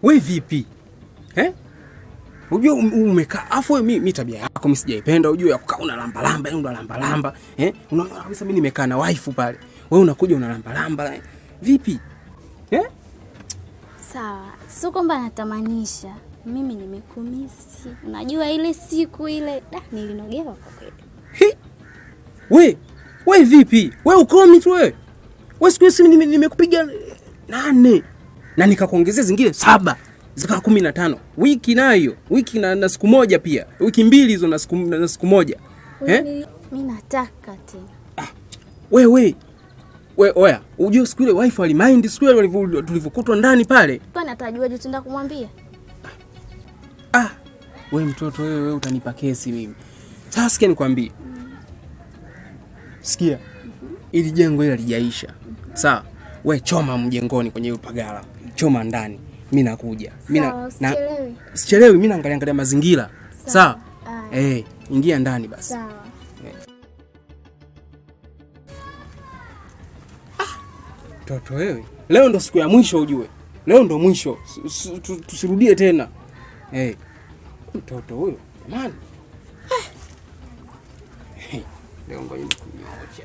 We vipi? Eh? Unajua umekaa afu wewe mi tabia yako mimi sijaipenda, unajua ya kukaa unalamba lamba, yani unalamba lamba, eh? Unaona kabisa mimi nimekaa na wife pale. Wewe unakuja unalamba lamba. Vipi? Eh? Sawa, sio kwamba natamanisha. Mimi nimekumisi. Unajua ile siku ile, da nilinogewa kwa kweli. Hi. We vipi? We ukomi tu wewe. We siku hizi nimekupiga 8 na nikakuongezea zingine 7 zikawa 15. Wiki nayo, wiki na siku moja pia. Wiki 2 hizo na siku moja. Eh? Mimi nataka tena. Ah, wewe. We oya, unajua siku ile wife alimind siku ile tulivyokutwa ndani pale. Kwani atajua je tutaenda kumwambia? Ah, we mtoto wewe utanipa kesi mimi. Sasa sikia nikwambie. Sikia. Ili jengo hili halijaisha. Sawa. We choma mjengoni kwenye upagala. Choma ndani. Mimi nakuja. Mimi na sichelewi, mimi naangalia angalia mazingira. Sawa. Eh, ingia ndani basi. Sawa. Mtoto wewe. Leo ndo siku ya mwisho ujue. Leo ndo mwisho. Tusirudie tena. Eh. Mtoto huyo, jamani. Leo ngoja nikunyooshe.